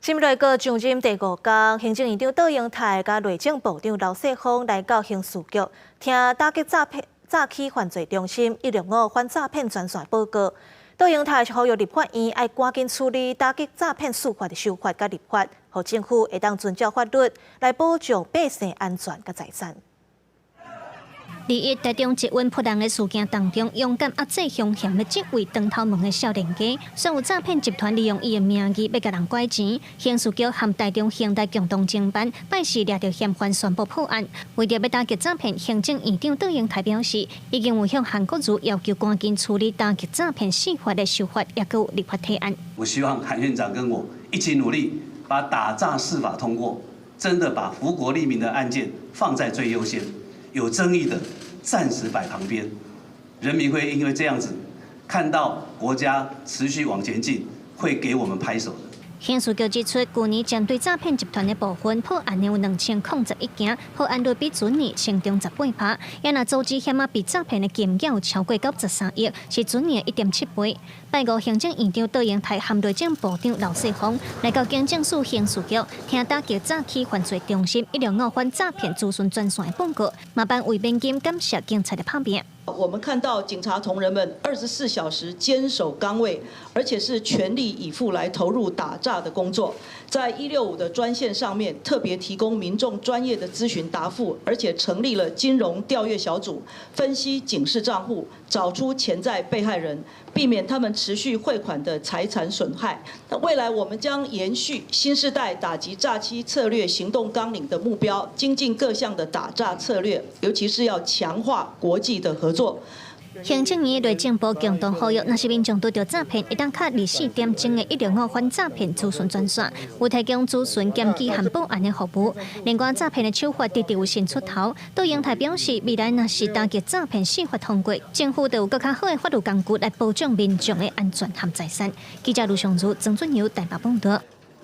新內閣上任第五工，行政院長卓榮泰佮內政部長劉世鋒來到刑事局，聽打擊詐騙詐欺犯罪中心165反詐騙專線報告。卓榮泰是呼籲立法院愛趕緊處理打擊詐騙司法的修法佮立法，予政府會當遵照法律來保障百姓安全佮財產。二一台中捷運撲人的事件當中，勇敢壓制兇嫌的這位長頭毛的少年家，算有詐騙集團利用伊的名義欲共人拐錢。刑事局和台中刑大共同偵辦，拜四掠著嫌犯宣布破案。為著欲打擊詐騙，行政院長卓榮泰表示，已經有向韓國瑜要求趕緊處理打擊詐騙司法的修法，抑閣有立法提案。我希望韓院長跟我一起努力，把打詐釋法通過，真的把福國利民的案件放在最優先。有爭議的暫時擺旁邊，人民會因為這樣子看到國家持續往前進，會給我們拍手的。刑事局指出，舊年針對詐騙集團的部分破案有2011件，破案率比前年成長18%。也若組織險仔被詐騙的金額有超過93億，是前年1.7倍。拜五行政院長卓榮泰和內政部長劉世鋒來到警政署刑事局，聽打擊詐欺犯罪中心165反詐騙諮詢專線的報告，嘛頒慰勉金感謝警察的拍拚。我們看到警察同仁們24小時堅守崗位，而且是全力以赴來投入打詐的工作。在165的專線上面特別提供民眾專業的諮詢答覆，而且成立了金融調閱小組，分析警示賬戶，找出潛在被害人，避免他們持續匯款的財產損害。那未來我們將延續新世代打擊詐欺策略行動綱領的目標，精進各項的打詐策略，尤其是要強化國際的合作。行政院內政部共同呼籲，若是民眾拄著詐騙，會當敲24點鐘的165反詐騙諮詢專線，有提供諮詢、檢舉和報案的服務。另外，詐騙的手法直直有新出頭。卓榮泰表示，未來若是打擊詐騙司法通過，政府就有閣較好的法律工具來保障民眾的安全和財產。記者盧尚如、曾俊友台北報道。